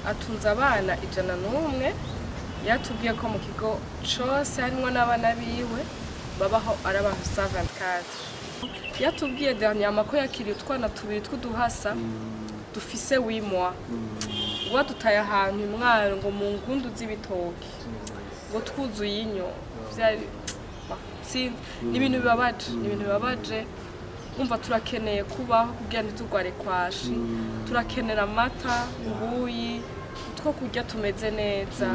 Atunze abana 101. Yatubwiye ko mu kigo cose harimwo n'abana biwe babaho ari abantu 124. Yatubwiye dernièrement ko yakiriye utwana tubiri tw'uduhasa dufise 8 mois, wadutaye ahantu imwaro ngo mu ngundu z'ibitoki ngo twuzuye inyo. Vyari sinzi, ni ibintu bibabaje, ni ibintu bibabaje. Umva, turakeneye kubaho kugira ntitugware kwashi, turakenera amata, ubuyi, utwo kurya tumeze neza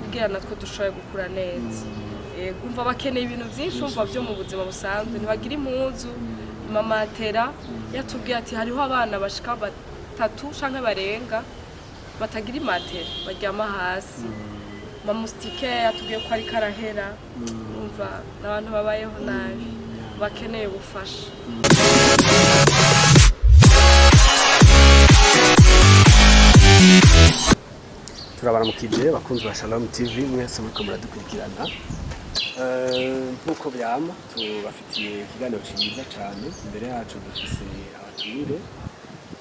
kugira natwe dushobore gukura neza. Yego, umva, bakeneye ibintu byinshi, umva, byo mu buzima busanzwe. Ntibagira impuzu, amamatera. Yatubwiye ati hariho abana bashika batatu canke barenga batagira imatera, baryama hasi. Ma moustiquaires yatubwiye ko ariko arahera. Umva, n'abantu babayeho nabi, bakeneye ubufasha. Turabaramukije bakunzi ba Shalom TV mwese muriko muradukurikirana. Nk'uko byama, tubafitiye ikiganiro cyiza cyane. Imbere yacu dufise abatumire,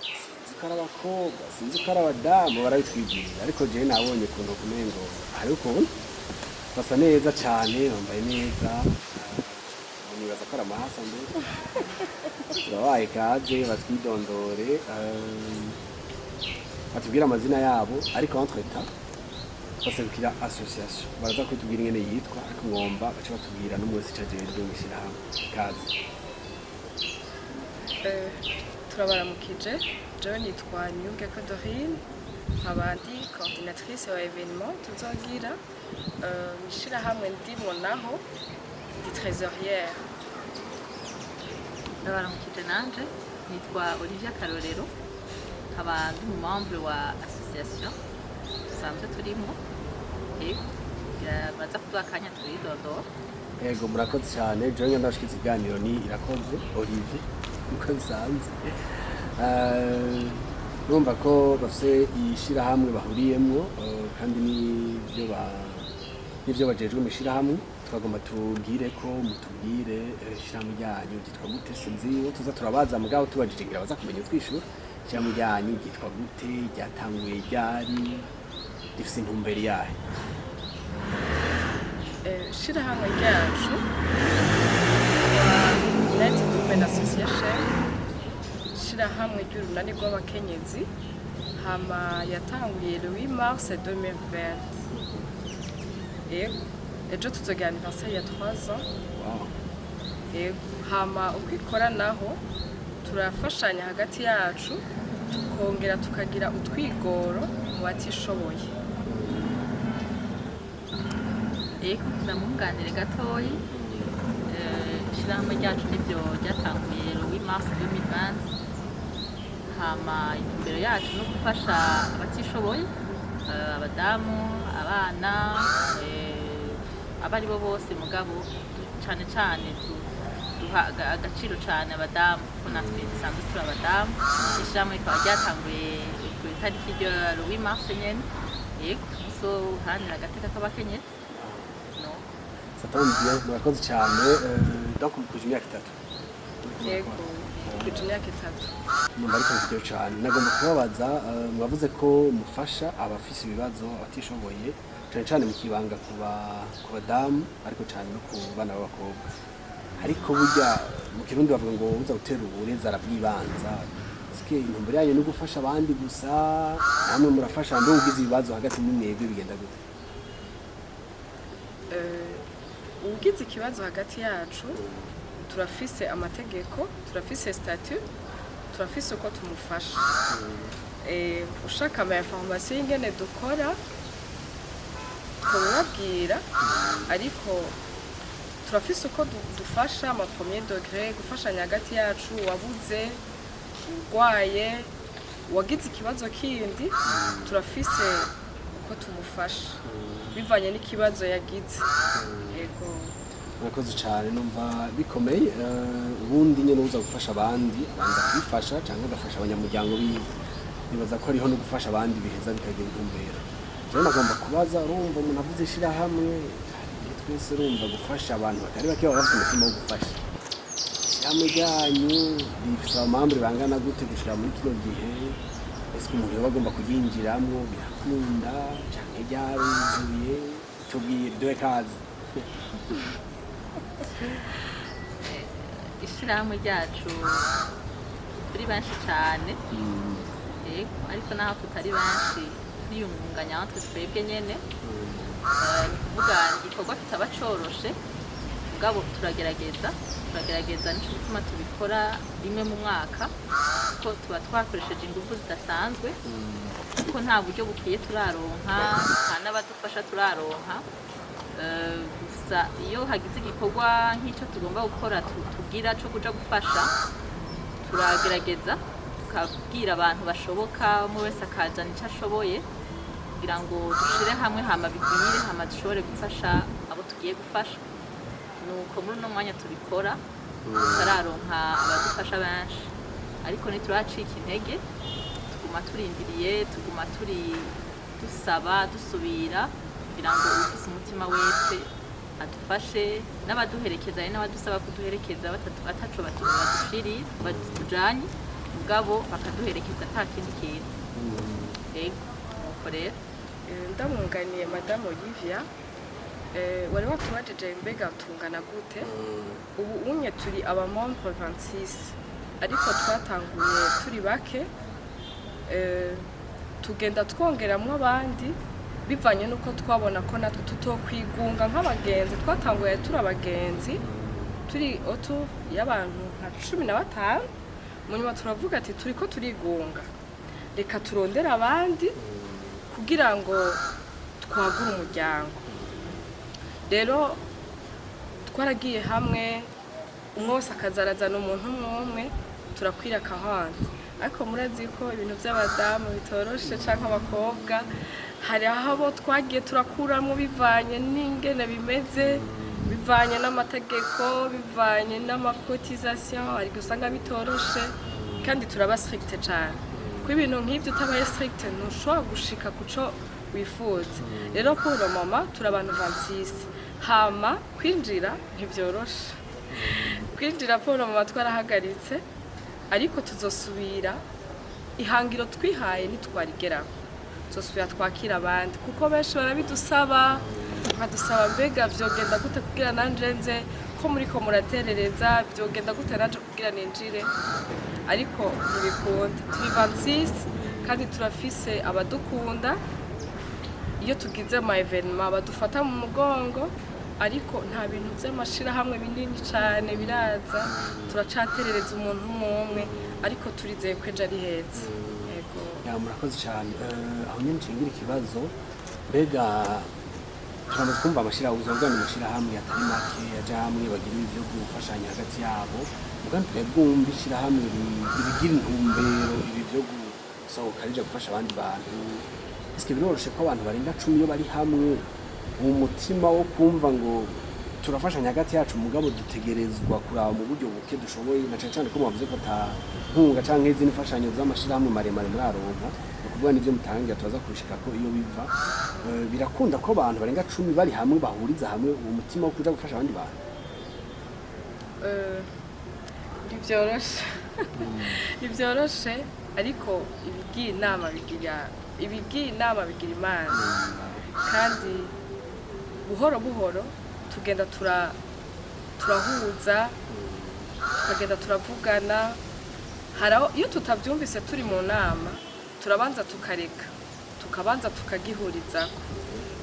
sinzi ko ari abakobwa, sinzi ko ari abadamu, barabitwibwira, ariko jewe nabonye ukuntu kumengo hari ukuntu basa neza cyane, bambaye neza. Nibaza ko ari amahasa. Mbere turabaye kaze batwidondore, batubwire amazina yabo, ariko entre temps baserukira association, baraza kutubwira ingene yitwa, ariko ngomba bace batubwira n'umwe wese ico ajejwe mw'ishirahamwe. Kaze. Turabaramukije. Jewe nitwa Niyungeko Dorine, nkaba ndi coordinatrice wa événement tuzogira. Mw'ishirahamwe ndimwo naho ndi trésorière. Ndabaramukije nanje, nitwa Olivia Karorero, nkaba ndi umu membre wa association dusanzwe turimo. Yego, baza kuduha akanya turidodora. Yego, murakoze cyane. Jewe ngenda ndabashikiza ikiganiro ni Irakoze Olivier uko bisanzwe. Urumva ko bafise ishirahamwe bahuriyemwo, kandi n'ivyo bajejwe mu ishirahamwe. Twagomba tubwire ko mutubwire, ishirahamwe ryanyu ryitwa gute? Sinzi uwo tuza turabaza, mugabo tubajije ngira baza kumenya utwishura. Ishirahamwe ryanyu ryitwa gute? Ryatanguye ryari? Rifise intumbero yahe? Ishirahamwe ryacu ryitwa United Women Association, ishirahamwe ry'urunani rw'abakenyezi. Hama yatanguye le 8 mars 2020. Yego, ejo tuzogira anniversaire ya 3 ans. Yego, hama uko ikora naho, turafashanya hagati yacu, tukongera tukagira utwigoro mu batishoboye. Yego, ndamwunganire gatoyi. Ishirahamwe ryacu nibyo ryatanguye le 8 mars 2020. Hama intumbero yacu no gufasha abatishoboye, abadamu, abana, abo ari bo bose, mugabo cane cane duha agaciro cane abadamu, kuko natwe dusanzwe turi abadamu. Ishirahamwe rikaba ryatanguye ku itariki ryo le 8 mars nyene. Yego, so uharanira agateka k'abakenyezi no Ça tombe bien, murakoze cyane. Donc mukuje imyaka 3? Yego, tukwije imyaka 3. Numva ariko nziza cyane. Nagomba kubabaza, mwavuze ko mufasha abafise ibibazo, abatishoboye, cyane cyane mukibanga ku badamu, ariko cyane no ku bana b'abakobwa. Ariko burya mu Kirundi bavuga ngo uza gutera uburezi arabwibanza. Eske intumbero yanyu no gufasha abandi gusa, namwe murafasha? Mbe ugize ibibazo hagati muri mwebwe bigenda gute? Ugize ikibazo hagati yacu, turafise amategeko, turafise statut, turafise uko tumufasha. Ushaka ama information y'ingene dukora twabibabwira, ariko turafise uko dufasha ama premier degré, gufashanya hagati yacu, wabuze, urwaye, uwagize ikibazo kindi, turafise uko tumufasha bivanye n'ikibazo yagize. Yego. Murakoze cyane, numva bikomeye. Ubundi nyine uza gufasha abandi abanza kwifasha cyangwa agafasha abanyamuryango biwe. Nibaza ko hariho no gufasha abandi biheza bikagira intumbero. Rero nagomba kubaza, urumva umuntu avuze ishirahamwe, hari igihe twese, urumva, gufasha abantu batari bake baba bafite umutima wo gufasha. Ishirahamwe ryanyu rifise aba membres bangana gute gushika muri kino gihe? Ese umuntu yoba agomba kuryinjiramwo birakunda canke ryaruzuye? Tubwire, duhe kaze. Ishirahamwe ryacu turi benshi cyane. Yego, ariko naho tutari benshi turiyungunganya aho twebwe nyene. Ni kuvuga igikorwa kitaba coroshe, mugabo turagerageza. Nico gituma tubikora rimwe mu mwaka, kuko tuba twakoresheje ingufu zidasanzwe, kuko nta buryo bukwiye turaronka, nta n'abadufasha turaronka. Gusa iyo hagize igikorwa nk'icyo tugomba gukora, tugira cyo kuja gufasha, turagerageza tukabwira abantu bashoboka, umwe wese akazana icyo ashoboye kugira ngo dushire hamwe, hama bigwire, hama dushobore gufasha abo tugiye gufasha. Nuko muri uno mwanya tubikora tutararonka abadufasha benshi, ariko ntituracika intege, tuguma turindiriye, tuguma turi dusaba, dusubira kugira ngo uwufise umutima wese adufashe, n'abaduherekeza, hari n'abadusaba kuduherekeza ataco badushiriye, batujanye, mugabo bakaduherekeza ata kindi kintu. Yego, nuko rero. Ndamwunganiye Madamu Olivia. Wari watubajije mbega tungana gute? Ubu unye turi aba membre 26, ariko twatanguye turi bake. Tugenda twongeramwo abandi bivanye n'uko twabona ko natwe tutokwigunga nk'abagenzi. Twatanguye turi abagenzi, turi autour y'abantu nka 15. Mu nyuma turavuga ati turiko turigunga, reka turondere abandi kugira ngo twagure umuryango. Rero twaragiye hamwe, umwe wese akazarazana umuntu umwe umwe, turakwira akahandi. Ariko murazi ko ibintu by'abadamu bitoroshe canke abakobwa, hari aho abo twagiye turakuramwo bivanye n'ingene bimeze, bivanye n'amategeko, bivanye n'ama cotisation, ariko usanga bitoroshe. Kandi turaba strict cane, kuko ibintu nk'ibyo utabaye strict ntushobora gushika kuco wifuza. Rero pour le moment turi abantu 26. Hama kwinjira ntivyoroshe kwinjira. Pour le moment twarahagaritse, ariko tuzosubira. Ihangiro twihaye ntitwarigerako, tuzosubira twakira abandi, kuko benshi barabidusaba, bakadusaba mbega vyogenda gute kugira nanje nze, ko muriko muraterereza, vyogenda gute nanje kugira ninjire? Ariko ntibikunda. Turi 26 kandi turafise abadukunda. Iyo tugize ama événement badufata mu mugongo, ariko nta bintu by'amashirahamwe binini cane biraza. Turacaterereza umuntu umwe umwe, ariko turizeye ko ejo ari heza. Yego. Ya, murakoze cyane. Aho nyine nshingira ikibazo, mbega turamaze kumva amashirahamwe, uzongana amashirahamwe atari make yaja hamwe bagira ibyo gufashanya hagati yabo, muga twebwe ishirahamwe ribigira intumbero ibi byo gusohoka rija gufasha abandi bantu. Eske biroroshe ko abantu barenga 10 iyo bari hamwe, mu mutima wo kumva ngo turafashanya hagati yacu, mugabo dutegerezwa kuraba mu buryo buke dushoboye, na cane cane ko mwavuze ko ata nkunga canke izindi mfashanyo z'amashirahamwe maremare muraronka, ni ukuvuga n'ivyo mutangira turaza kubishika ko iyo biva. Birakunda ko abantu barenga 10 bari hamwe bahuriza hamwe uwo mutima wo kuja gufasha abandi bantu? Ntibyoroshe, ntibyoroshe, ariko ibigiye inama bigira Imana. Kandi buhoro buhoro tugenda turahuza, tukagenda turavugana. Hari aho iyo tutabyumvise turi mu nama, turabanza tukareka, tukabanza tukagihurizako,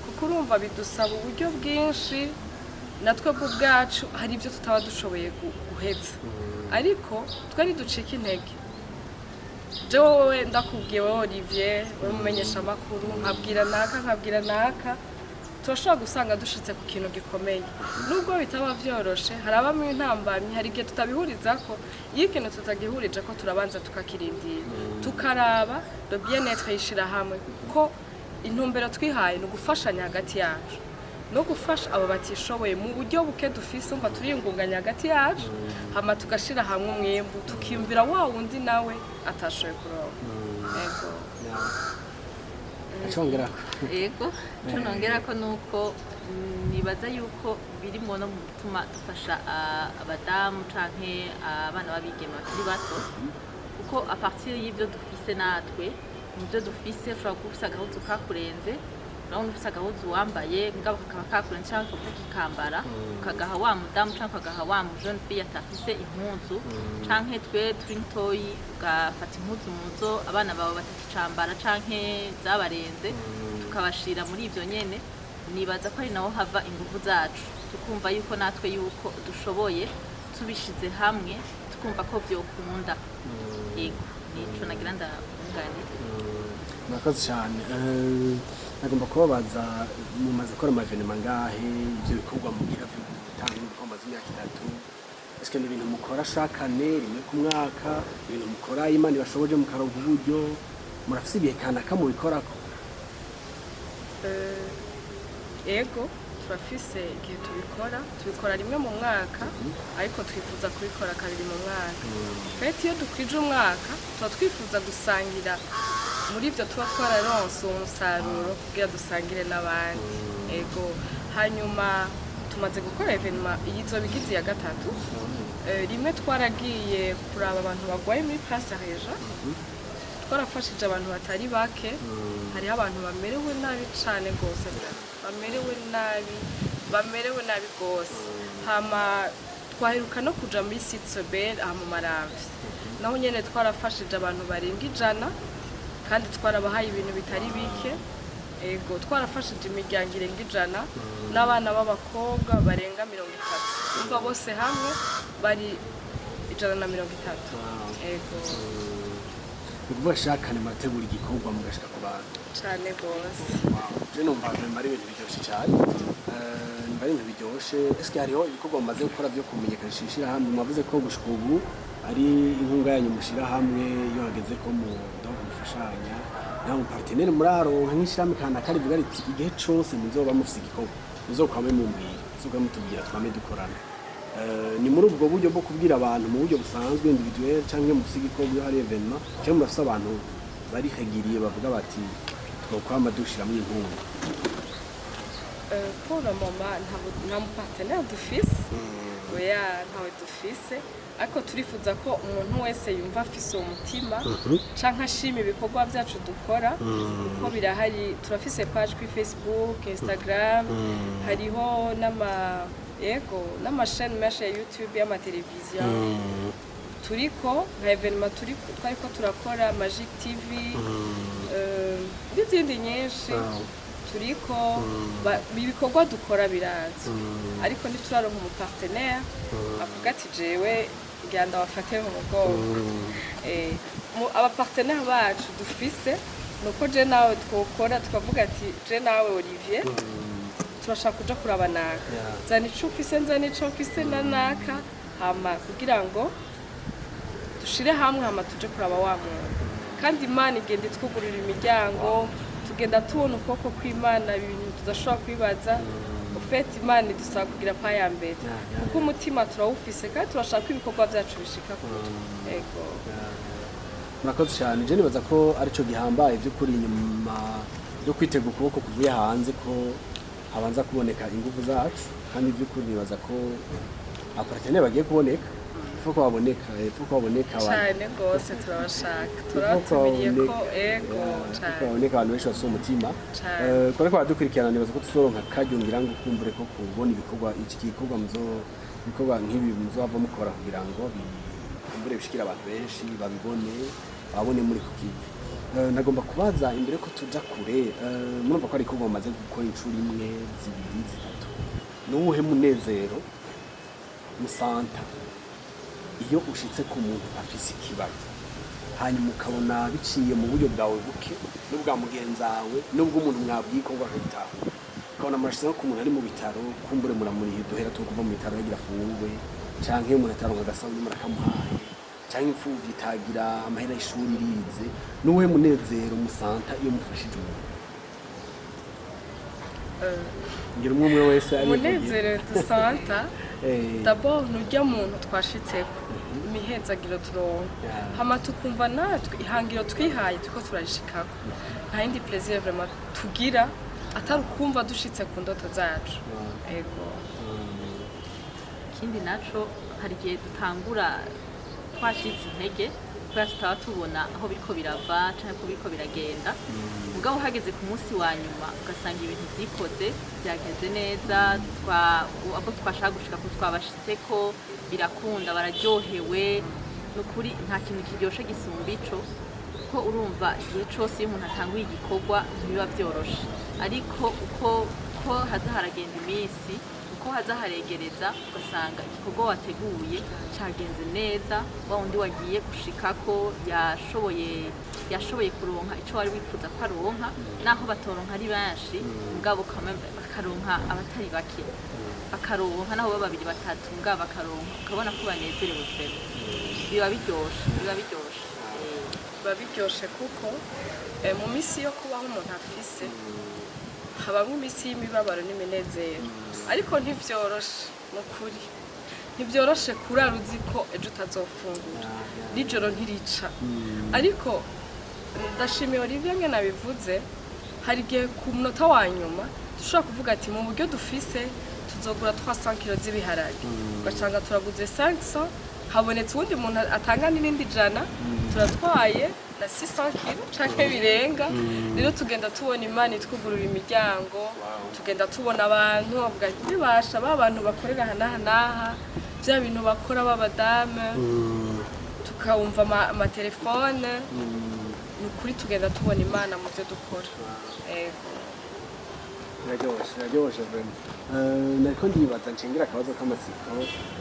kuko urumva bidusaba uburyo bwinshi. Natwe ubwacu hari ibyo tutaba dushoboye guheza, ariko twe ntiducika intege. Je wowe ndakubwiye, wowe Olivier, wowe mumenyesha amakuru, nkabwira naka, nkabwira naka, turashobora gusanga dushitse ku kintu gikomeye, nubwo bitaba vyoroshe. Harabamo intambamyi, hari igihe tutabihurizako. Iyo ikintu tutagihurije ko, turabanza tukakirindira, tukaraba le bien-être y'ishirahamwe, ko intumbero twihaye ni ugufashanya hagati yacu no gufasha abo batishoboye mu buryo buke dufise. Umva, turiyungunganya hagati yacu, hama tugashira hamwe umwimbu, tukiyumvira wa wundi nawe atashoboye kuronka. Ego. Acongerako. Yego, icyo nongera ko ni uko nibaza yuko birimo no mu gutuma dufasha abadamu canke abana b'abigeme bakiri bato, kuko à partir y'ibyo dufise natwe. Mu byo dufise, ushobora kuba ufise agahuzu kakurenze. Urabona, ufise agahuzu wambaye mugabo kakaba kakurenze cyangwa ukaba utakikambara, ukagaha wa mudamu cyangwa ukagaha wa mu jeune fille atafise impuzu, canke twe turi ntoyi, ugafata impuzu muzo abana bawe batakicambara canke zabarenze, tukabashira muri ivyo nyene. Nibaza ko ari naho hava inguvu zacu, tukumva yuko natwe yuko dushoboye, tubishize hamwe tukumva ko vyokunda. Yego, nico nagira ndabunganire. Murakoze cyane. Nagomba kubabaza, mumaze gukora ama événements ngahe? Ibyo bikorwa mugira byo gutanga ibikorwa mumaze imyaka 3, ese ni ibintu mukora shakane rimwe ku mwaka, ibintu mukora Imana ibashoboje mukaronka uburyo? Murafise ibihe kanaka mubikorako? Ego, turafise igihe tubikora. Tubikora rimwe mu mwaka, ariko twifuza kubikora kabiri mu mwaka. Fête iyo dukwije umwaka, tuba twifuza gusangira muri ibyo tuba twararonse uwo musaruro, kugira dusangire n'abandi. Ego, hanyuma tumaze gukora événement, iyi izoba igize iya gatatu. Rimwe twaragiye kuraba abantu barwaye muri Place Reja, twarafashije abantu batari bake. Hariho abantu bamerewe nabi cane rwose, bamerewe nabi, bamerewe nabi rwose. Hama twaheruka no kuja muri Site Sobel aha mu Maramvya, naho nyene twarafashije abantu barenga 100 kandi twarabahaye ibintu bitari bike. Ego, twarafashije imiryango irenga 100 n'abana b'abakobwa barenga 30. Umva, bose hamwe bari 130. Ego. Ni ukuvuga shakane murategura igikorwa mugashika ku bantu? Cane rwose. Je numva vraiment ari ibintu biryoshe cyane. Numva ari ibintu biryoshe. Eske hariho ibikorwa mumaze gukora byo kumenyekanisha ishirahamwe? Mwavuze ko gushika ubu ari inkunga yanyu mushira hamwe, iyo hageze ko mu donc mufashanya. Nta mu partenaire muraronka nk'ishirahamwe kanaka rivuga riti: "Igihe cose muzoba mufise igikorwa, muzokwame mumbwira, muzokwame mutubwira, twame dukorana"? Ni muri ubwo buryo bwo kubwira abantu mu buryo busanzwe individuel, canke mufise igikorwa iyo hari événement, canke murafise abantu bari hegiriye bavuga bati: "Twokwama dushiramwo inkunga"? Pour le moment nta mu partenaire dufise, oya, ntawe dufise, ariko turifuza ko umuntu wese yumva afise uwo mutima canke ashima ibikorwa vyacu dukora, kuko birahari. Turafise page kuri Facebook, Instagram, hariho n'ama, yego, n'ama chaînes menshi ya YouTube, y'amateleviziyo. Turiko nka événement turiko, twariko turakora Magic TV, n'izindi nyinshi. Turiko ibikorwa dukora birazwi, ariko ntituraronka umu partenaire avuga ati: "Jewe ngira ndabafate mu mugongo." Aba partenaires bacu dufise nuko je nawe twokora tukavuga ati: "Je nawe Olivier turashaka kuja kuraba naka, zana ico ufise, nzana ico mfise na naka, hama kugira ngo dushire hamwe, hama tuje kuraba wa muntu." Kandi Imana igenda itwugurura imiryango, tugenda tubona ukuboko kw'Imana, ibintu tudashobora kwibaza. Ufite Imana idusaba kugira pas ya mbere, kuko umutima turawufise kandi turashaka ko ibikorwa byacu bishika kure. Ego. Murakoze cyane. Je nibaza ko arico gihambaye by'ukuri, inyuma yo kwitega ukuboko kuvuye hanze, ko habanza kuboneka ingufu zacu. Kandi by'ukuri nibaza ko aba partenaires bagiye kuboneka. Faut ko baboneka, faut ko baboneka abantu. Cyane rwose, turabashaka. Faut ko Turabatumiriye ko baboneka. Ego. Faut ko Cyane. baboneka abantu benshi bafise umutima. Cane. Ko baradukurikirana, nibaza ko tuzoronka akaryo ngira ngo kumbure ko kubona ibikorwa, iki gikorwa muzo, ibikorwa nk'ibi muzohava mukora, kugira ngo bikumbure bishikire abantu benshi, babibone, babone muri ku kivi. Nagomba kubaza imbere ko tuja kure, murumva ko ari ibikorwa mumaze gukora inshuro imwe, zibiri, zitatu, nuwuhe munezero musanta iyo ushitse ku muntu afise ikibazo, hanyuma ukabona biciye mu buryo bwawe buke n'ubwa mugenzawe n'ubw'umuntu mwabwiye ikorwa akabitahura, ukabona murashize nko ku muntu ari mu bitaro, kumbure muramuriye duhera two kuva mu bitaro yagira afungwe, canke umuntu ataronka agasabuni murakamuhaye, canke imfuvyi itagira amahera y'ishuri irize, n'uwuhe munezero musanta iyo mufashije umuntu? Ngira umwe umwe wese ari Umunezero dusanta, d'abord nurya muntu twashitseko, imihezagiro turonka, hama tukumva natwe ihangiro twihaye turiko turarishikako. Nta yindi plaisir vraiment tugira atari ukumva dushitse ku ndoto zacu. Ego. Ikindi naco, hari igihe dutangura twashitse intege. Kubera tutaba tubona aho biriko birava canke ko biriko biragenda. Mugabo hageze ku munsi wa nyuma, ugasanga ibintu vyikoze, byagenze neza, abo twashaka gushika ko twabashitseko, birakunda, bararyohewe. Ni ukuri nta kintu kiryoshe gisumba ico, kuko urumva igihe cose iyo umuntu atanguye igikorwa ntibiba vyoroshe, ariko uko ko haza haragenda iminsi, uko haza haregereza, ugasanga igikorwa wateguye cagenze neza, wa wundi wagiye gushikako yashoboye kuronka ico wari wifuza ko aronka, naho batoronka ari benshi, mugabo bakaronka abatari bake, bakaronka naho baba babiri, batatu, mugabo bakaronka, ukabona ko banezerewe vraiment, biba biryoshe, biba biryoshe. Biba biryoshe kuko mu minsi yo kubaho umuntu afise habamwo iminsi y'imibabaro n'iminezero, ariko ntivyoroshe. Ni ukuri ntivyoroshe kurara uzi ko ejo utazofungura, nijoro ntirica. Ariko ndashimiye Olivier ngene abivuze. Hari igihe ku munota wa nyuma dushobora kuvuga ati mu buryo dufise tuzogura 300 kilo z'ibiharage, ugasanga turaguze 500, habonetse uwundi muntu atanga n'irindi 100, turatwaye na 600 kilo canke birenga. Rero tugenda tubona Imana itwugurura imiryango, tugenda tubona abantu bavuga ati bibasha ba bantu bakorera aha n'aha n'aha, bya bintu bakora b'abadame, tukawumva amatelefone. Ni ukuri tugenda tubona Imana mu byo dukora. Ego. Biraryoshe, biraryoshe vraiment. Nariko ndibaza, nshingira akabazo k'amatsiko.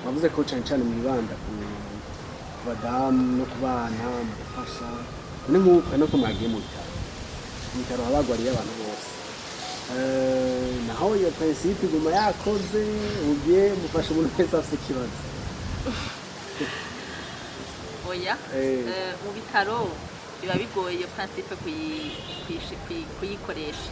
Wavuze ko cane cane mwibanda ku badamu no ku bana mu gufasha. None nk'uko nuko mwagiye mu bitaro, mu bitaro haba hagwariye abantu bose. Naho iyo principe iguma yakoze, ugiye mufasha umuntu wese afise ikibazo? Oya. Mu bitaro biba bigoye iyo principe kuyikoresha.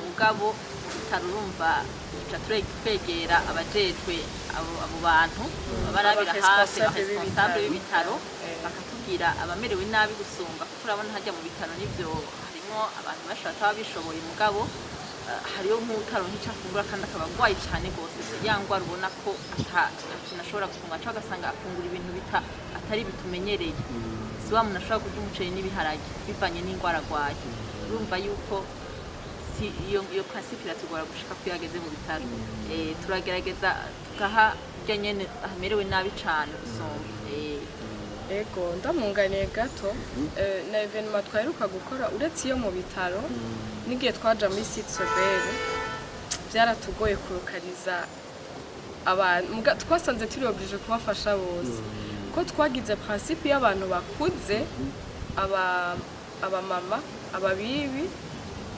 Mugabo mu bitaro urumva duca twegera abajejwe abo bantu babarabira hafi, Aba-responsable abaresponsable b'ibitaro. b'ibitaro, bakatubwira abamerewe nabi gusumba, kuko urabona hajya mu bitaro nivyo harimo abantu benshi bataba bishoboye, mugabo hariyo nk'utaronka icyo afungura kandi akaba agwaye cane gose, ya ngwara ubona ko ata kintu ashobora gufungura, canke ugasanga afungura ibintu atari bitumenyereye. Si wa muntu ashobora kurya umuceri n'ibiharage bivanye n'ingwara agwaye. Urumva yuko si iyo principe iratugora gushika ko iyo ageze mu bitaro. Turagerageza tugaha urya nyene amerewe nabi cane gusumba. Ego, ndamunganiye gato. Na événement twaheruka gukora, uretse iyo mu bitaro, n'igihe twaja muri site Sobere, byaratugoye kurukariza abantu. Twasanze turi obligé kubafasha bose, ko twagize principe y'abantu bakuze, aba abamama, ababibi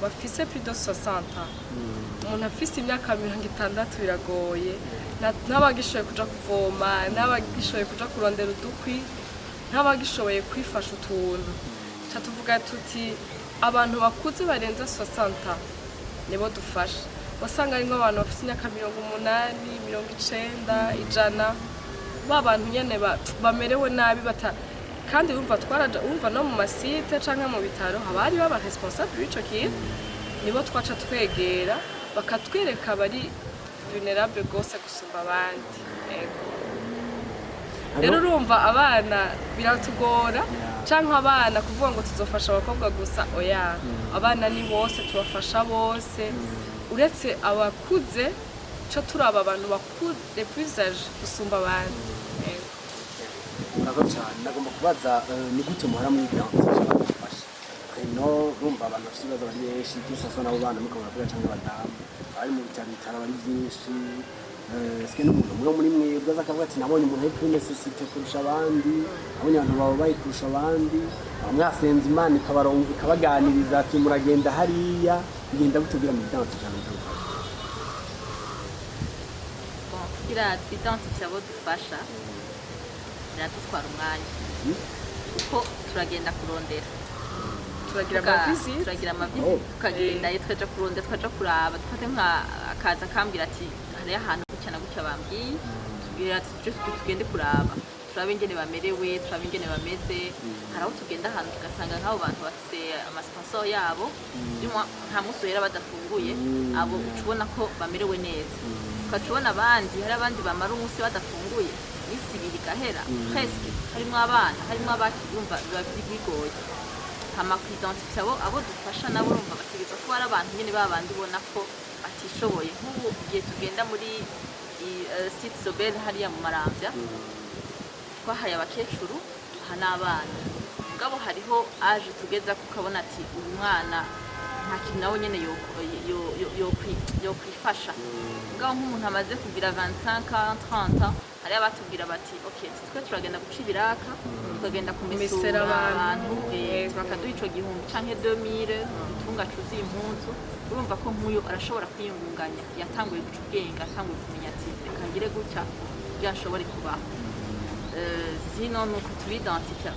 bafise plus de 60 ans. Umuntu afise imyaka 60 biragoye. Ntabagishoboye kuja kuvoma, ntabagishoboye kuja kurondera udukwi, ntabagishoboye kwifasha utuntu. Ca tuvuga tuti abantu bakuze barenza 60 nibo dufasha. Wasanga harimwo abantu bafise imyaka 80, 90, 100, ba bantu nyene bamerewe nabi bata. Kandi urumva twaraja, urumva no mu masite canke mu bitaro haba hariho aba responsable b'ico kintu, nibo twaca twegera bakatwereka bari vulnerable gose gusumba abandi. Ego. Rero urumva abana biratugora, canke abana kuvuga ngo tuzofasha abakobwa gusa, oya. Abana ni bose, tubafasha bose uretse abakuze. Co turaba abantu bakuze, plus âgés gusumba abandi. Ego. Murakoze cyane. Nagomba kubaza, ni gute muhora mwiga gufasha no urumva abantu bafite ibibazo bari benshi, kisasa nabo bana muko muravuga cyangwa abadamu bari mu bitaro, bitaro bari byinshi. Sike n'umuntu umwe muri mwebwe aza akavuga ati nabonye umuntu ari kuri nécessité kurusha abandi, nabonye abantu bababaye kurusha abandi, mwasenze Imana ikabaronka, ikabaganiriza ati muragenda hariya, bigenda gutubwira mu identité cyane gufasha? Bon, kugira twidentifie abo dufasha biradutwara umwanya, kuko turagenda kurondera. Turagira amavisite. Turagira amavisite, tukagenda iyo twaja kurondera, twaja kuraba. Dufate nka akaza akambwira ati hariyo ahantu gutya na gutya bambwiye, tubwira ati tuje tugende kuraba, turabe ingene bamerewe, turabe ingene bameze. Hari aho tugenda ahantu tugasanga nk'abo bantu bafise amasponsor yabo, nta munsi uhera badafunguye. Abo uca ubona ko bamerewe neza. Ukaca ubona abandi, hari abandi bamara umunsi badafunguye. Iminsi 2 igahera presque, harimwo abana, harimwo abaki, urumva biba bigoye. Hama kuidentifia abo dufasha nabo, urumva bategerezwa kuba ari abantu nyene babandi ubona ko batishoboye. Nk'ubu igihe tugenda muri site Sobel hariya mu Maramvya, twahaye abakecuru, duha n'abana. Mugabo hariho âge tugeza ukabona ati uyu mwana nta kintu nawe nyene yokwifasha. Mugabo nk'umuntu amaze kugira 25 ans, 30 ans, hariho abatubwira bati: "Ok, twe turagenda guca ibiraka, tukagenda kumesura Kumesera abantu, abantu, bakaduha ico 1000 canke 2000 dutunga cuzuye impuzu." Urumva ko nk'uyu arashobora kwiyungunganya, yatanguye guca ubwenge, atanguye kumenya ati reka ngire gutya kugira nshobore kubaho. Sino nuko tubidentifia.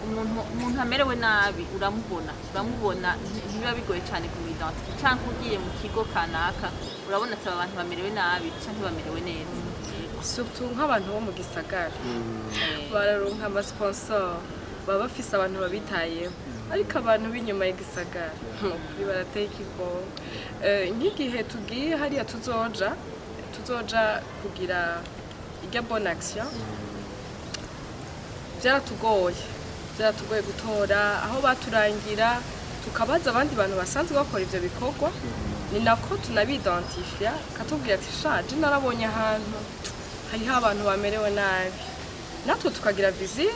Umuntu amerewe nabi uramubona, ntibiba bigoye cyane kumuidentifia. Cyangwa ugiye mu kigo kanaka, urabona ati aba bantu bamerewe nabi cyangwa bamerewe neza. Surtout nk'abantu bo mu gisagara bararonka amasponsor, baba bafise abantu babitayeho, ariko abantu b'inyuma y'igisagara nukuri barateye ikigongo. Nk'igihe tugiye hariya, tuzoja kugira irya bonne action, byaratugoye gutora aho baturangira, tukabaza abandi bantu basanzwe bakora ivyo bikorwa, ni nako tunabidentifia, katubwira ati shaje narabonye ahantu hariho abantu bamerewe nabi, natwe tukagira visite.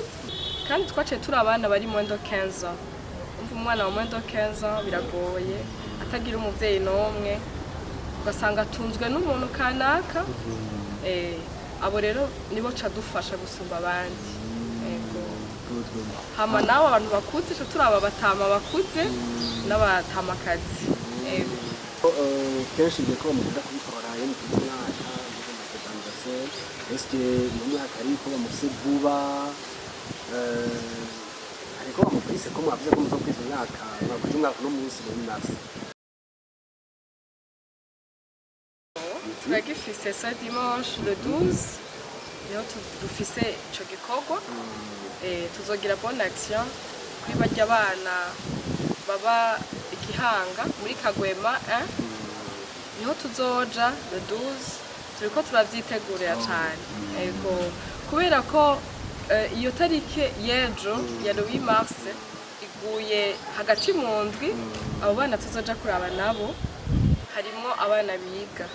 Kandi twaciye turi abana bari moins de 15 ans. Umva, umwana wa moins de 15 ans biragoye, atagira umuvyeyi n'umwe, ugasanga atunzwe n'umuntu kanaka. Abo rero nibo ca dufasha gusumba abandi. Ego. Hama nawe abantu bakuze ca turaba abatama bakuze n'abatamakazi. Ego. Kenshi igihe ko mukunda kubikora iyo mukuze umwaka muze anniversaire, est-ce mu mwaka ariko bamufise vuba, ariko bamufise ko mwavuze ko muzokwiza umwaka, mwakuje umwaka uno munsi muri mars? Turagifise ce dimanche le 12, niho dufise ico gikorwa. Tuzogira bonne action kuri barya bana baba igihanga muri Kagwema 1, niho tuzoja le 12. Turiko turavyitegurira cane. Ego, kubera ko iyo tarike y'ejo ya le 8 mars iguye hagati mu ndwi, abo bana tuzoja kuraba nabo harimwo abana biga,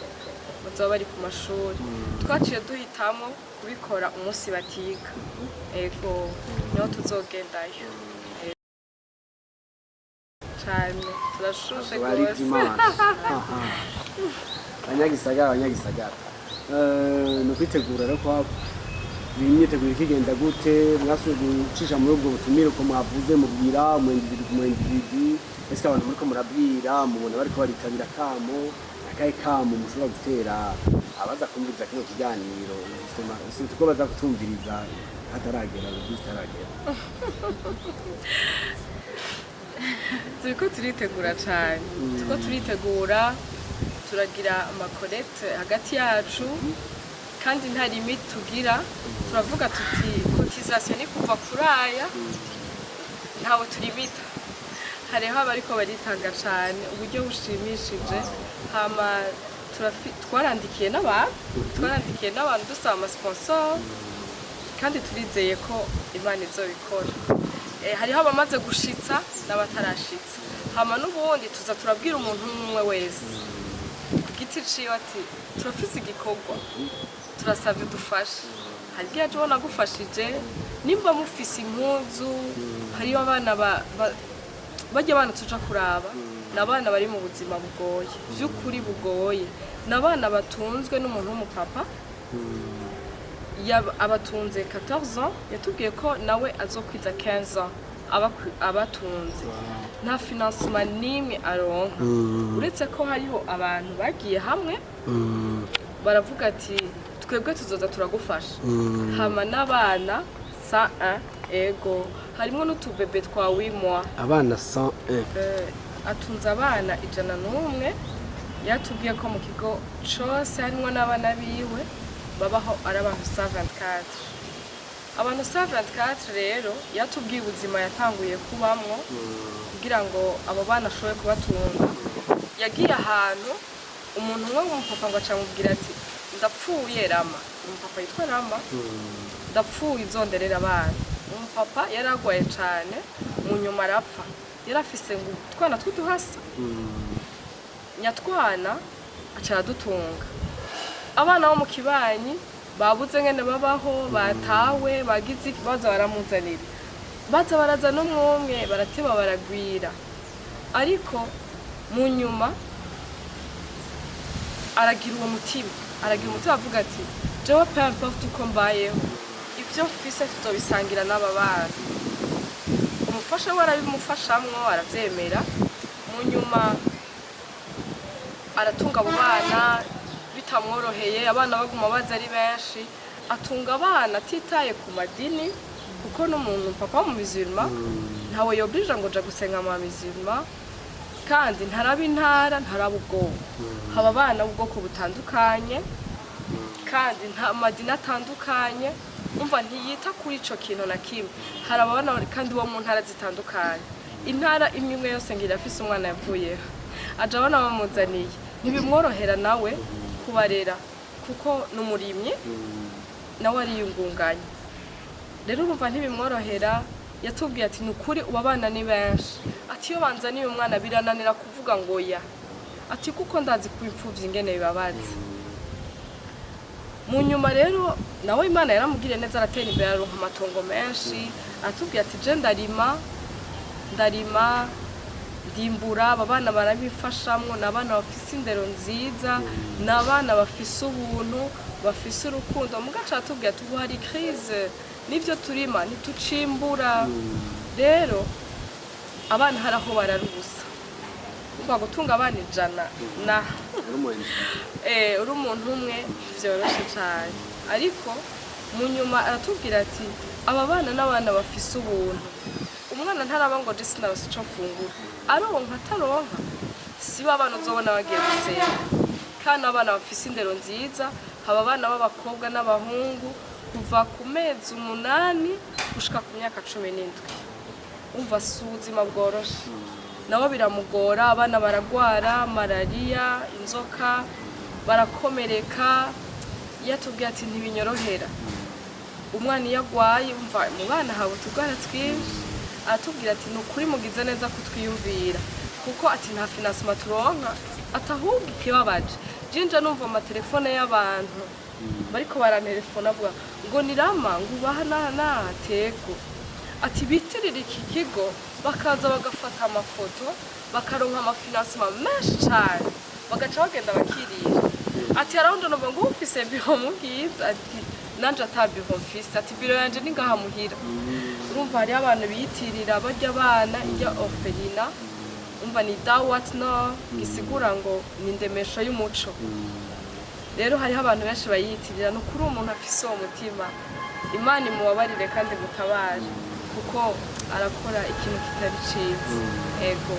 bazaba bari ku mashuri. Twaciye duhitamo kubikora umunsi batiga. Ego, niho tuzogendayo. Cane turashushe Azoba ari rwose. Dimanche. Aha. Abanyagisagara, ni ukwitegura rero kwa imyiteguro ikigenda gute? Mwasubiye gucisha muri ubwo butumire uko mwavuze, mubwira umu individu ku mu individu. Ese abantu muriko murabwira mubona bariko baritabira kamo? Akahe kamo mushobora gutera abaza kumviriza kino kiganiro, justement, surtout ko baza kucumviriza hataragera, bitaragera? Turiko turitegura cane, turiko turitegura, turagira amacollecte hagati yacu, kandi nta limite tugira. Turavuga tuti cotisation ni kuva kuri aya, ntawe turimita. Hariho abariko baritanga cane uburyo bushimishije. Hama twarandikiye n'abantu dusaba amasponsor, kandi turizeye ko Imana izobikora. Hariho abamaze gushitsa n'abatarashitsa. Hama n'ubundi tuza turabwira umuntu umwe wese ku giti ciwe ati turafise igikorwa, turasabye udufashe. Hari igihe aje ubona agufashije. Nimba mufise impuzu, hariyo abana barya abana tuja kuraba, ni abana bari mu buzima bugoye, vy'ukuri bugoye. Ni abana batunzwe n'umuntu w'umupapa, abatunze 14 ans. Yatubwiye ko nawe azokwiza 15 ans abatunze, nta financement n'imwe aronka, uretse ko hariho abantu bagiye hamwe baravuga ati twebwe tuzoza turagufasha. Hama n'abana 101, ego, harimwo n'utubebe twa 8 mois. Abana 101? Atunze abana 101. Yatubwiye ko mu kigo cose harimwo n'abana biwe babaho ari abantu 124. Abantu 124 rero, yatubwiye ubuzima yatanguye kubamwo kugira ngo abo bana ashobore kubatunga. Yagiye ahantu, umuntu umwe w'umupapa ngo acamubwira ati Ndapfuye Rama, umupapa yitwa Rama, ndapfuye, uzonderera abana. Umupapa yari agwaye cane, mu nyuma arapfa. Yari afise ngo utwana tw'uduhasa, nyatwana aca aradutunga. Abana bo mu kibanyi babuze ngene babaho, batawe, bagize iki, baza baramuzanira, baza baraza n'umwumwe, barateba baragwira. Ariko mu nyuma aragira uwo mutima, aragira umutima, avuga ati: "Jewe, peu importe uko mbayeho, ibyo mfise tuzobisangira n'aba bana." Umufasha we arabimufashamwo, aravyemera. Mu nyuma aratunga abo bana bitamworoheye, abana baguma baza ari benshi. Atunga abana atitaye ku madini, kuko n'umuntu papa mu musulman ntawe yobrija ngo ja gusenga mu musulman, kandi ntaraba intara, ntaraba ubwoko. Haba abana b'ubwoko butandukanye kandi nta madini atandukanye. Umva, ntiyita kuri ico kintu na kimwe. Hari abana kandi bo mu ntara zitandukanye, intara imwe imwe yose ngira afise umwana yavuyeho, aja abana bamuzaniye. Ntibimworohera nawe kubarera, kuko ni umurimyi, nawe ariyungunganya. Rero urumva ntibimworohera. Yatubwiye ati: "Ni ukuri, ubu abana ni benshi." Ati: "Iyo banzaniye umwana birananira kuvuga ngo ya." Ati: "Kuko ndazi kuba imfuvyi ingene bibabaza." Mu nyuma rero nawe Imana yaramugiriye neza, aratera imbere, aronka amatongo menshi. Aratubwira ati: "Je ndarima, ndarima, ndimbura, aba bana barabifashamwo. Ni abana bafise indero nziza, ni abana bafise ubuntu, bafise urukundo." Mugaca aratubwira ati: "Ubu hari crise, n'ivyo turima ntitucimbura. Rero abana hari aho barara ubusa." Umva, gutunga abana 100 na Uri umu uri umuntu umwe vyoroshe cane. Ariko mu nyuma aratubwira ati: "Aba bana n'abana bafise ubuntu. Umwana ntaraba ngo je sinarose ico mfungura, aronka ataronka, si bo abana uzobona bagiye gusenga. Kandi abana bafise indero nziza. Haba abana b'abakobwa n'abahungu kuva ku mezi 8 gushika ku myaka 17." Umva, si ubuzima bworoshe, nabo biramugora. Abana baragwara malariya, inzoka, barakomereka. Iyo atubwiye ati: "Ntibinyorohera, umwana iyo agwaye." Umva, mu bana haba utugwara twinshi. Aratubwira ati: "Ni ukuri, mugize neza kutwiyumvira," kuko ati: "Nta financement turonka." Ati: "Ahubwo ikibabaje jinja, numva amatelefone y'abantu bariko barantelefona, avuga ngo ni Rama, ngo ubaha naha naha tego." Ati: "Bitirira iki kigo, bakaza bagafata amafoto, bakaronka ama financement menshi cane, bagaca bagenda bakirira." Ati: "Haraho numva ngo ufise biro mu Bwiza." Ati: "Nanje ata biro mfise." Ati: "Biro yanje ni ngaha muhira." Urumva, hariho abantu biyitirira barya abana irya orphelinat. Umva, ni Dawat no gisigura ngo ni indemesho y'umuco. Rero hariho abantu benshi bayiyitirira. Ni ukuri, umuntu afise uwo mutima, Imana imubabarire kandi mutabare, kuko arakora ikintu kitari ciza. Ego,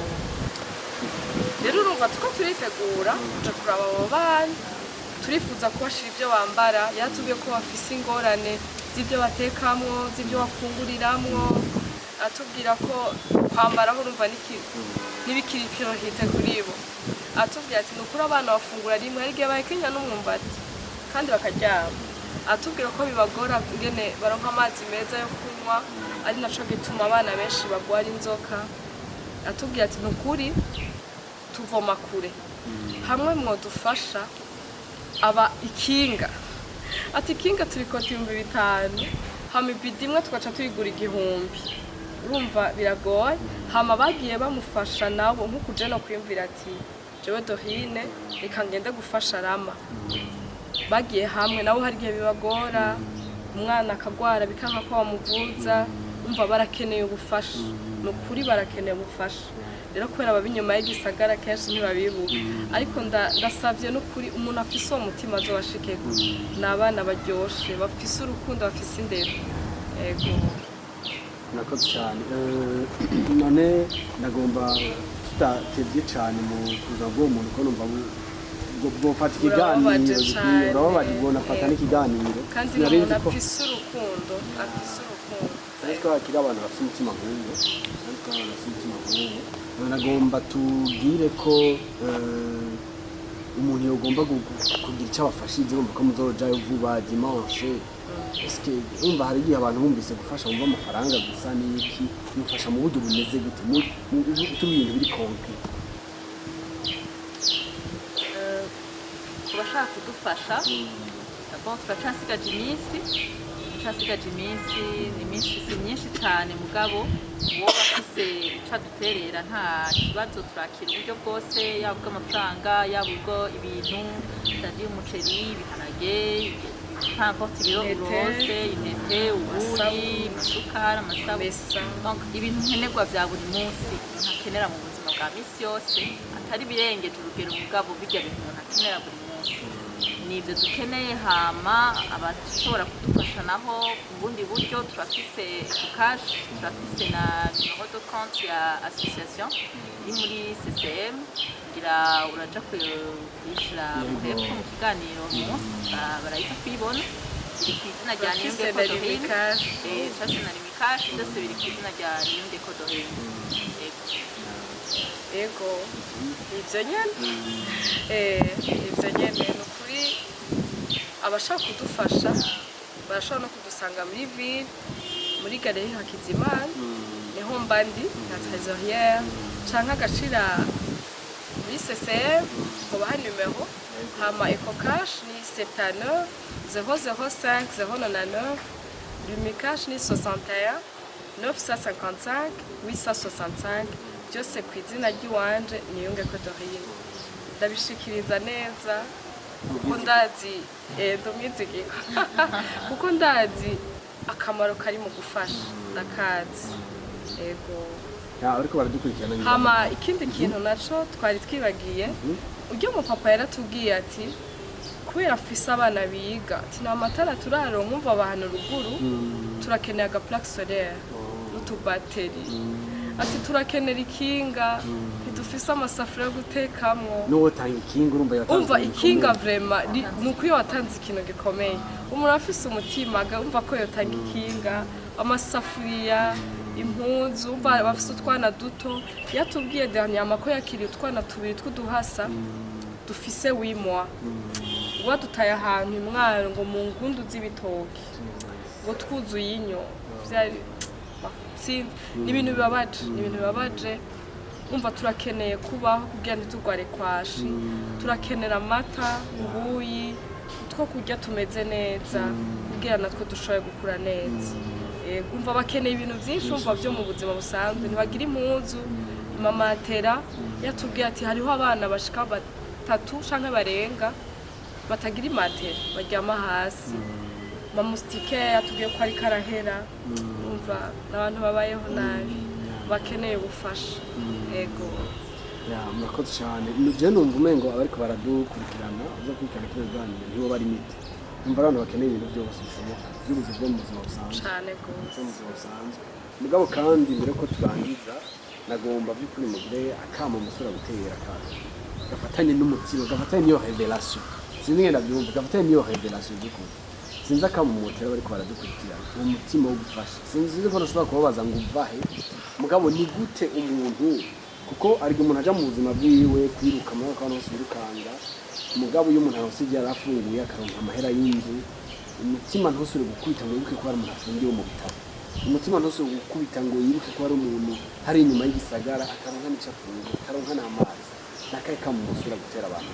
rero urumva tuko turitegura kuja kuraba abo bana. Turifuza kubashira ibyo bambara. Yaratubwiye ko bafise ingorane z'ibyo batekamwo, z'ibyo bafunguriramwo. Atubwira ko kwambaraho, urumva, n'ibikiri priorité kuri bo. Atubwira ati: "Ni ukuri, abana bafungura rimwe, hari igihe bahekenya n'umwumbati kandi bakaryama." Atubwira ko bibagora ingene baronka amazi meza yo kunywa, ari naco gituma abana benshi bagwara inzoka. Atubwira ati: "Ni ukuri, tuvoma kure, hamwe mwodufasha aba ikinga." Ati: "Ikinga turikota 5000, hama ibidi imwe tugaca tuyigura 1000. Urumva biragoye." Hama bagiye bamufasha nabo, nk'uku je no kwiyumvira ati: "Jewe Dorine, reka ngende gufasha Rama." Bagiye hamwe nabo, hari igihe bibagora, umwana akagwara bikanka ko bamuvuza. Umva, barakeneye ubufasha, ni ukuri barakeneye ubufasha. Rero kubera baba inyuma y'igisagara, kenshi ntibabibuka. Ariko ndasavye n'ukuri, umuntu afise uwo mutima azobashikeko. Ni abana baryoshe, bafise urukundo, bafise indero. Ego. Murakoze cyane. None ndagomba tudatevye cyane mu kuza bw'uwo muntu, ko numva bwofata ikiganiro Burababaje gikwiye. cane. Urababaje, bwonafata n'ikiganiro. Kandi Sinari n'umuntu nzi ko afise urukundo, afise urukundo. Sinari ko hakiri abantu bafite umutima nk'uwo. Sinari ko abantu bafite umutima nk'uwo. Nagomba tubwire ko Umuntu yogomba kugira icyo abafashije, urumva ko muzojayo vuba dimanche. Eske urumva hari igihe abantu bumvise gufasha bumva amafaranga gusa n'iki? Mufasha mu buryo bumeze gute? Tubwire ibintu biri concret. Ku bashaka kudufasha, bon, turacasigaje iminsi, ni iminsi si myinshi cyane, mugabo uwo afise ico aduterera nta kibazo, turakira uburyo bwose, yaba ubw'amafaranga, yaba ubwo ibintu, c'est-à-dire umuceri, ibiharage, peu importe, ibiro Intete. Uronse intete, ubuyi, Amasabuni. Amasukari, amasabuni. Mesa. Donc, ibintu nkenerwa bya buri munsi umuntu akenera mu buzima bwa misi yose, atari birengeje urugero, mugabo bijya bintu umuntu akenera buri munsi, ni ibyo dukeneye. Hama abashobora kudufasha naho mu bundi buryo, turafise cash, turafise na numéro de compte ya association iri muri CCM. Ngira uraja kuyishira hepfo mu kiganiro munsi, barahita kuyibona, iri ku izina rya Turafise Niyungeko na Dorine. Lumicash. Turafise na Lumicash, byose biri ku izina rya Niyungeko Dorine. Yego. Ego, ibyo nyene, ibyo nyene ni ukuri. Abashaka kudufasha barashobora no kudusanga muri ville, muri galerie Hakizimana, niho mba ndi nka trésorière, canke agashira muri CCM tukabaha numero. Hama Ecocash ni 79 005 099, Lumicash ni 61 955 865, byose ku izina ry'iwanje Niyungeko Dorine. Ndabishikiriza neza kuko ndazi, ndumwizigirwa, kuko ndazi akamaro kari mu gufasha, ndakazi, ego. Ya, ariko baradukurikirana ngira ngo. Hama ikindi kintu naco twari twibagiye, uryo mupapa yaratubwiye ati kubera afise abana biga, ati nta matara turaronka, umva abantu ruguru, turakeneye aga plaque solaire n'utubateri, ati turakenera ikinga, ntidufise amasafuriya yo gutekamwo. N'uwo tanga ikinga, urumva yatanze Umva, ibintu ikinga bikomeye. Vraiment ni uko iyo watanze ikintu gikomeye, umuntu afise umutima umva ko yotanga ikinga, amasafuriya, impuzu. Umva, bafise utwana duto. Yatubwiye dernièrement ko yakiriye utwana tubiri tw'uduhasa dufise 8 mois, ngo badutaye ahantu imwaro, ngo mu ngundu z'ibitoki, ngo twuzuye inyo. Vyari sinzi, ni ibintu bibabaje, ni ibintu bibabaje. Umva, turakeneye kubaho kugira ntitugware kwashi, turakenera amata, ubuyi, utwo kurya tumeze neza kugira natwe dushobore gukura neza. Yego, umva, bakeneye ibintu byinshi, umva, byo mu buzima busanzwe. Ntibagira impuzu, imamatera. Yatubwiye ati hariho abana bashika batatu canke barenga batagira imatera, baryama hasi. Ma moustiquaire yatubwiye ko ariko arahera. Umva, n'abantu babayeho nabi, bakeneye ubufasha, ego. Ya, murakoze cyane. Je numva umengo abariko baradukurikirana, uza kurikirana kino kiganiro, ntibo bari mite. Numva ari abantu bakeneye ibintu byose bishoboka by'ubuzima bwo mu buzima busanzwe. Cane gose. Byo mu buzima busanzwe. Mugabo kandi mbere ko turangiza, nagomba by'ukuri mugire akamo umusore gutera akantu gafatanye n'umutima, gafatanye n'iyo révélation. Sinzi ngenda byumva, gafatanye n'iyo révélation by'ukuri. Sinzi akamo mutera bariko baradukurikirana, uwo mutima wo gufasha. Sinzi ko nashobora kubabaza ngo uvahe, mugabo ni gute umuntu, kuko ariko umuntu aja mu buzima bwiwe kwiruka muri ako hose birukanga, mugabo iyo umuntu aronse ibyo yari afunguye, akaronka amahera y'inzu, umutima ntusubire gukubita ngo wibuke ko hari umuntu afungiwe mu bitaro, umutima ntusubire gukubita ngo yibuke ko hari umuntu hari inyuma y'igisagara ataronka n'ico afungura, ataronka n'amazi. Nakahe kamo umusubira gutera abantu?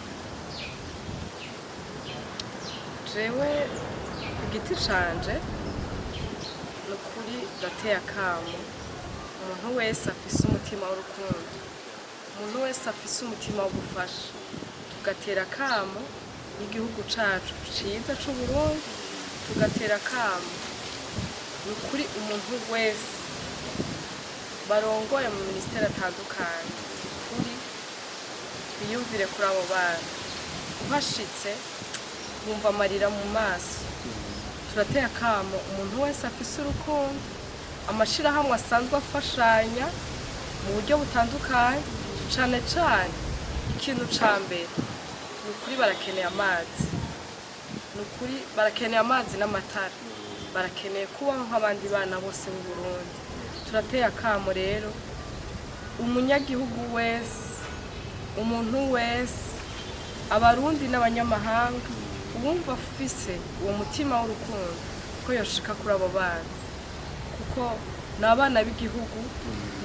Jewe ku giti canje, ni ukuri ndateye akamo umuntu wese afise umutima w'urukundo, umuntu wese afise umutima wo gufasha. Tugatera akamo n'igihugu cacu ciza c'Uburundi, tugatera akamo, ni ukuri, umuntu wese barongoye mu minisiteri atandukanye, kuri biyumvire kuri abo bana. Uhashitse wumva amarira mu maso. Turateye akamo umuntu wese afise urukundo, amashirahamwe asanzwe afashanya mu buryo butandukanye, cane cane ikintu ca mbere, ni ukuri barakeneye amazi, ni ukuri barakeneye amazi n'amatara, barakeneye kubaho nk'abandi bana bose b'u Burundi. Turateye akamo rero umunyagihugu wese, umuntu wese. Abarundi n'abanyamahanga, uwumva afise uwo mutima w'urukundo ko yoshika kuri abo bana, kuko ni abana b'igihugu,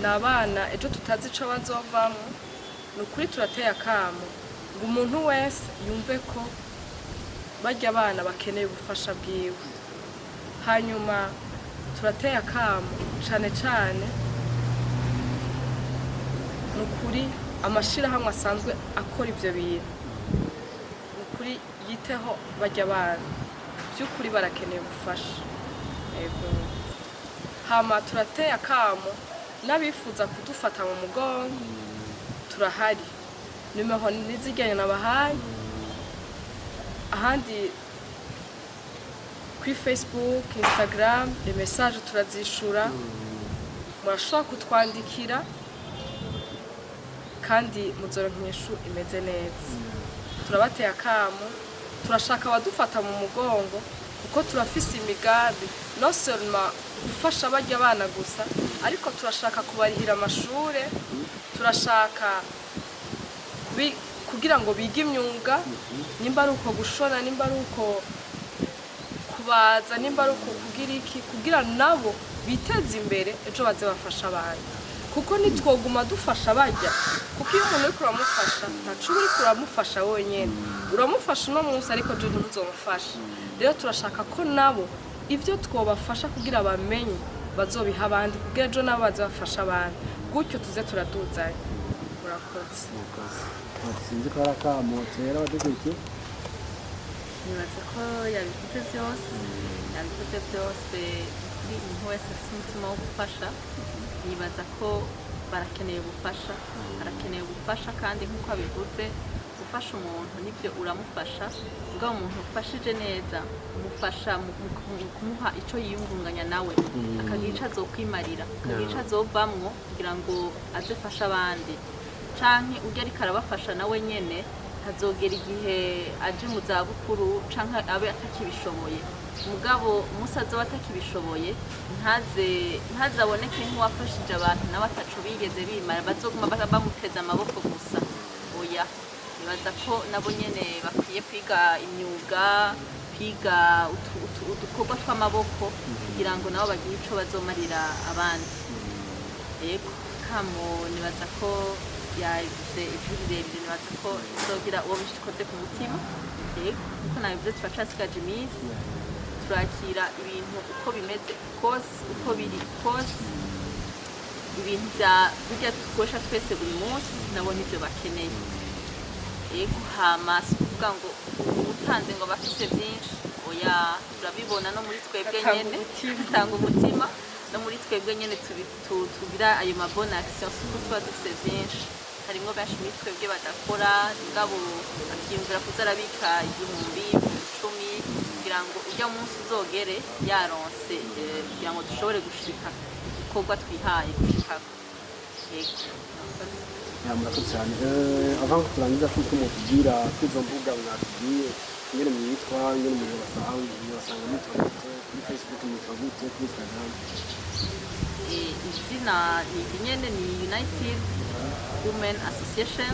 ni abana ejo tutazi ico bazovamwo. Ni ukuri turateye akamo ngo umuntu wese yumve ko barya abana bakeneye ubufasha bwiwe. Hanyuma turateye akamo cane cane, ni ukuri, amashirahamwe asanzwe akora ivyo bintu, ni ukuri yiteho barya abana, by'ukuri barakeneye ubufasha. Yego. Hama turateye akamo n'abifuza kudufata mu mugongo, turahari. Nimero nizijyanye nabahaye ahandi kuri Facebook, Instagram, les messages turazishura. Murashobora kutwandikira kandi muzoronka inyishu imeze neza. Turabateye akamo, turashaka abadufata mu mugongo kuko turafise imigambi, non seulement gufasha barya abana gusa, ariko turashaka kubarihira amashure, turashaka kugira ngo bige imyuga, nimba ari uko gushona, nimba ari uko kubaza, nimba ari uko kugira iki, kugira nabo biteze imbere, ejo baze bafasha abandi. Kuko nitwoguma dufasha bajya, kuko iyo umuntu uriko uramufasha, ntaco uba uriko uramufasha wenyene. Uramufasha uno munsi, ariko ejo ntuzomufasha. Rero turashaka ko nabo ivyo twobafasha kugira bamenye bazobiha abandi, kugira ejo nabo baze bafasha abandi, gutyo tuze turaduzanya. Murakoze. Murakoze. Sinzi ko hari akamo tera abadukurikiye. Nibaza ko yabivuze byose, yabivuze byose. Kuri umuntu wese afite umutima wo gufasha, nibaza ko barakeneye ubufasha, barakeneye ubufasha. Kandi nk'uko abivuze, gufasha umuntu nibyo, uramufasha, ubwo umuntu ufashije neza umufasha mu kumuha icyo yiyungunganya nawe, akagira icyo azokwimarira, akagira icyo azovamwo kugira ngo aze afashe abandi, canke urya ariko arabafasha nawe nyene hazogera igihe aje mu zabukuru canke abe atakibishoboye. Mugabo umunsi azoba atakibishoboye, ntaze ntazaboneke nk'uwafashije abantu nawe ataco bigeze bimara, bazoguma bamuteze amaboko gusa. Oya, nibaza ko nabo nyene bakwiye kwiga imyuga, kwiga udukorwa tw'amaboko kugira ngo nabo bagire ico bazomarira abandi. Yego, kamo nibaza ko yabivuze ijwi rirerire, nibaza ko izogira uwo bishikoze ku mutima. Yego, kuko nabivuze, turacasigaje iminsi. Turakira ibintu uko bimeze kose, uko biri kose, ibintu bya burya dukoresha twese buri munsi, nabo nivyo bakeneye. Yego, hama si ukuvuga ngo utanze ngo bafise byinshi, oya. Turabibona no muri twebwe Atanga nyene. umutima. Atanga umutima. No muri twebwe nyene tugira ayo ma bonne action, si uko tuba dufise byinshi. Harimwo benshi muri twebwe badakora, mugabo akiyumvira kuza arabika 1000, 10,000, kugira ngo ujya munsi uzogere yaronse, kugira ngo dushobore gushika igikorwa twihaye gushikako. Yego, murakoze. Ya, murakoze cyane. Avant ko turangiza, kuko mutubwira kuri izo mbuga mwatubwiye ingene mwitwa, ingene umuntu basanga, basanga mwitwa gute kuri Facebook, mwitwa gute kuri Instagram? Izina ni iri nyene, ni United Women Association.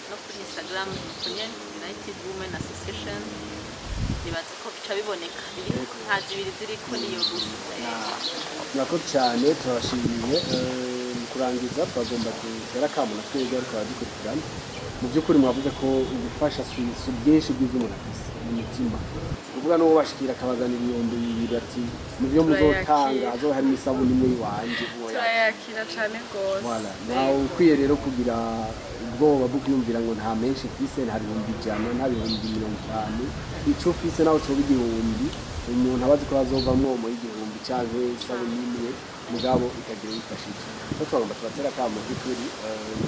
No kuri Instagram nuko nyene, United Women Association. Nibaza ko bica biboneka, biri nta zibiri ziriko, niyo gusa. Murakoze cyane, turabashimiye. Mu kurangiza, twagomba dutera akamo na twebwe ariko baradukurikirana. Mu by'ukuri mwavuze ko gufasha si ubwinshi bw'ibyo umuntu afise mu mutima, kuvuga n'uwo bashikira akabazanira 2000, ati mu byo muzotanga Turayakira. hazoba harimo isabune imwe iwanje, uwo yakira. Turayakira cyane rwose. Voilà. Ntawe ukwiye rero kugira ubwoba bwo kwiyumvira ngo nta menshi mfise, nta 100,000, nta 50,000. Ico ufise nawe coba 1000, umuntu aba azi ko azovamwo muri 1000 canke isabune imwe, mugabo ikagira uyifashije. So twagomba tubatera akamo by'ukuri,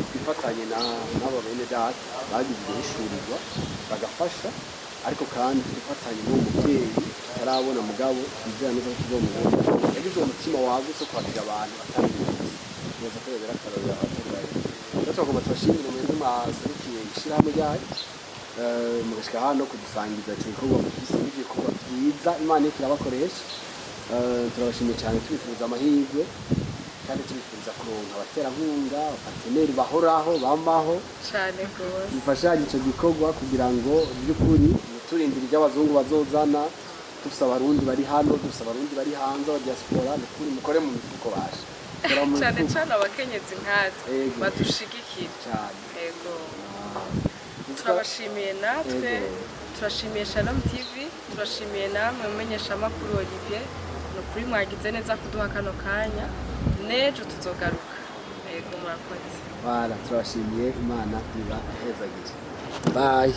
twifatanye n'abo bene data bagize guhishurirwa bagafasha, ariko kandi twifatanye n'uwo muvyeyi tutarabona, mugabo twizera neza ko tuzomubona, yagize uwo mutima wagutse wo kwakira abantu atari gusa neza ko yobera akarorero abatari bake. Rero twagomba tubashimire mwebwe mwaserukiye ishirahamwe ryayo, mugashika hano kudusangiza ico gikorwa mufise n'ibikorwa vyiza Imana iriko irabakoresha. Turabashimiye cyane, tubifuriza amahirwe. Kandi tubifuriza kuronka abaterankunga, aba partenaires bahoraho, bamaho, Cane gose. Mufashanye ico gikorwa kugira ngo by'ukuri turindire ibyo abazungu bazozana. Dufise Abarundi bari hano, dufise Abarundi bari hanze, aba diaspora. Ni ukuri mukore mu mifuko basha. Mukore mu Cane mifuko. cane abakenyezi nkatwe Ego. badushigikira. Cyane. Ego. Ah. Turabashimiye natwe. Ego. Turashimiye Shalom TV, turashimiye namwe mumenyeshamakuru Olivier. Ni ukuri mwagize neza kuduha kano kanya. N'ejo tuzogaruka. Ego, murakoze. Voilà, turabashimiye. Imana ibahezagire. Bye.